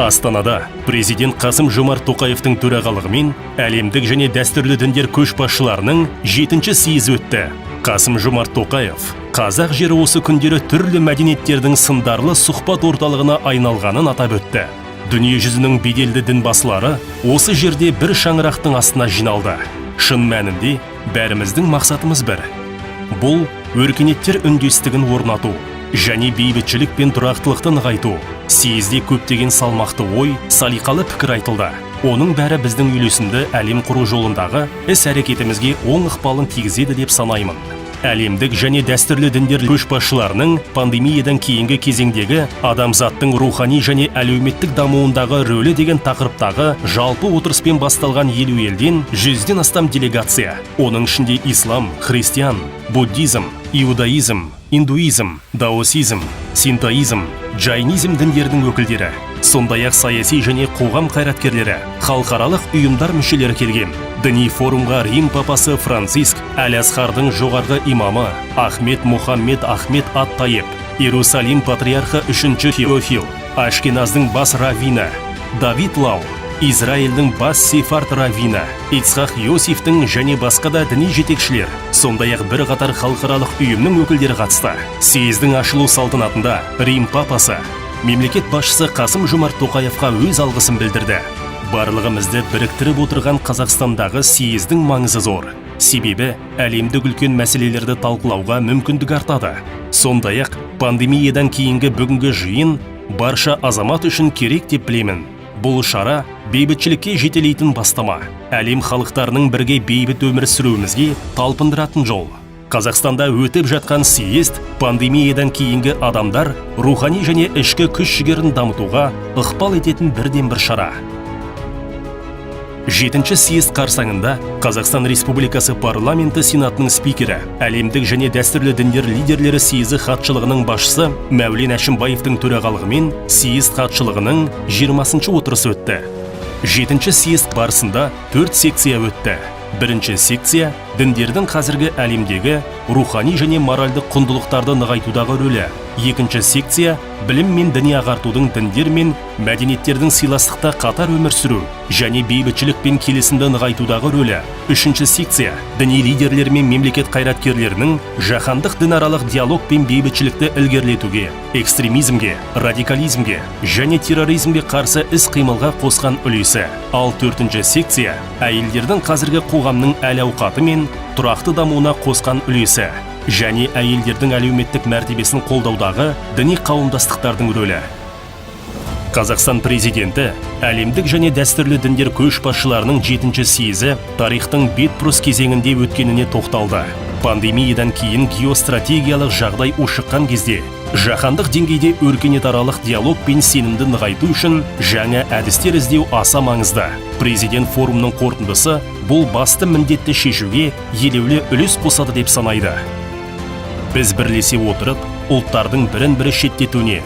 Астанада президент Қасым Жомарт Тоқаевтың төрағалығымен әлемдік және дәстүрлі діндер көшбасшыларының жетінші съезі өтті. Қасым Жомарт Тоқаев қазақ жері осы күндері түрлі мәдениеттердің сындарлы сұхбат орталығына айналғанын атап өтті. Дүние жүзінің беделді дінбасылары осы жерде бір шаңырақтың астына жиналды. Шын мәнінде, бәріміздің мақсатымыз бір. Бұл өркениеттер үндестігін орнату және бейбітшілік пен тұрақтылықты нығайту. Съезде көптеген салмақты ой, салиқалы пікір айтылды. Оның бәрі біздің үйлесімді әлем құру жолындағы іс әрекетімізге оң ықпалын тигізеді деп санаймын. Әлемдік және дәстүрлі діндер көшбасшыларының «Пандемиядан кейінгі кезеңдегі адамзаттың рухани және әлеуметтік дамуындағы рөлі» деген тақырыптағы жалпы отырыспен басталған 50 елден 100-ден астам делегация, оның ішінде ислам, христиан, буддизм, иудаизм, индуизм, даосизм, синтоизм, джайнизм діндерінің өкілдері, сондай ақ саяси және қоғам қайраткерлері, халықаралық ұйымдар мүшелері келген. Діни форумға Рим папасы Франциск, Әл Азхардың жоғарғы имамы Ахмет Мұхаммед Ахмет ат Тайып, Иерусалим патриархы үшінші Феофил, Ашкеназдың бас раввині Давид Лау, Израильдің бас сефард раввині Ицхақ Йосифтің және басқа да діни жетекшілер, сондай ақ бірқатар халықаралық ұйымның өкілдері қатысты. Съездің ашылу салтанатында Рим папасы мемлекет басшысы Қасым Жомарт Тоқаевқа өз алғысын білдірді. Барлығымызды біріктіріп отырған Қазақстандағы съездің маңызы зор, себебі әлемдік үлкен мәселелерді талқылауға мүмкіндік артады. Сондай ақ пандемиядан кейінгі бүгінгі жиын барша азамат үшін керек деп білемін. Бұл шара бейбітшілікке жетелейтін бастама, әлем халықтарының бірге бейбіт өмір сүруімізге талпындыратын жол. Қазақстанда өтіп жатқан съезд пандемиядан кейінгі адамдар рухани және ішкі күш жігерін дамытуға ықпал ететін бірден бір шара. Жетінші съезд қарсаңында Қазақстан Республикасы Парламенті Сенатының спикері, әлемдік және дәстүрлі діндер лидерлері съезі хатшылығының басшысы Мәулен Әшімбаевтың төрағалығымен съезд хатшылығының 20 отырысы өтті. Жетінші съезд барысында төрт секция өтті. Бірінші секция – діндердің қазіргі әлемдегі рухани және моральдық құндылықтарды нығайтудағы рөлі. Екінші секция – білім мен діни ағартудың діндер мен мәдениеттердің сыйластықта қатар өмір сүру және бейбітшілік пен келісімді нығайтудағы рөлі. Үшінші секция – діни лидерлер мен мемлекет қайраткерлерінің жаһандық дінаралық диалог пен бейбітшілікті ілгерілетуге, экстремизмге, радикализмге және терроризмге қарсы іс-қимылға қосқан үлесі. Ал төртінші секция – әйелдердің қазіргі қоғамның әл-ауқаты мен тұрақты дамуына қосқан үлесі және әйелдердің әлеуметтік мәртебесін қолдаудағы діни қауымдастықтардың рөлі. Қазақстан президенті әлемдік және дәстүрлі діндер көшбасшыларының жетінші съезі тарихтың бетбұрыс кезеңінде өткеніне тоқталды. Пандемиядан кейін геостратегиялық жағдай ушыққан кезде жаһандық деңгейде өркениетаралық диалог пен сенімді нығайту үшін жаңа әдістер іздеу аса маңызды. Президент форумның қорытындысы бұл басты міндетті шешуге елеулі үлес қосады деп санайды. Біз бірлесе отырып, ұлттардың бірін бірі шеттетуіне,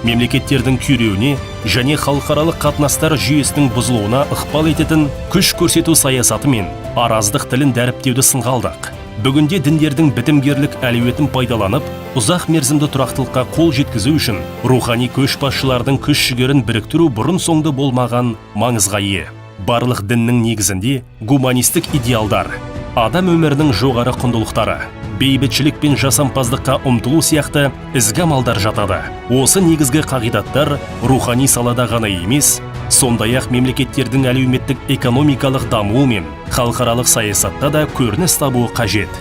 мемлекеттердің күйреуіне және халықаралық қатынастар жүйесінің бұзылуына ықпал ететін күш көрсету саясаты мен араздық тілін дәріптеуді сынға алдық. Бүгінде діндердің бітімгерлік әлеуетін пайдаланып, ұзақ мерзімді тұрақтылыққа қол жеткізу үшін рухани көшбасшылардың күш жігерін біріктіру бұрын соңды болмаған маңызға ие. Барлық діннің негізінде гуманистік идеалдар, адам өмірінің жоғары құндылықтары, бейбітшілік пен жасампаздыққа ұмтылу сияқты ізгі амалдар жатады. Осы негізгі қағидаттар рухани салада ғана емес, сондай ақ мемлекеттердің әлеуметтік экономикалық дамуы мен халықаралық саясатта да көрініс табуы қажет.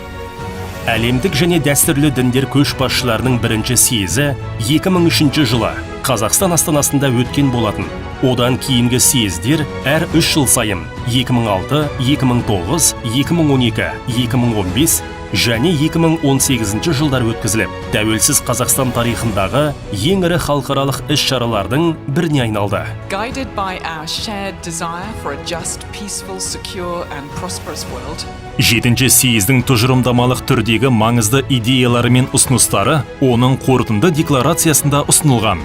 Әлемдік және дәстүрлі діндер көшбасшыларының бірінші съезі 2003 жылы Қазақстан астанасында өткен болатын. Одан кейінгі съездер әр 3 жыл сайын 2006, 2009, 2012, 2015 және 2018 жылдар өткізіліп, тәуелсіз Қазақстан тарихындағы ең ірі халықаралық іс-шаралардың біріне айналды. Guided by our shared desire for a just, peaceful, secure, and prosperous world, Жетінші съездің тұжырымдамалық түрдегі маңызды идеялары мен ұсыныстары оның қорытынды декларациясында ұсынылған.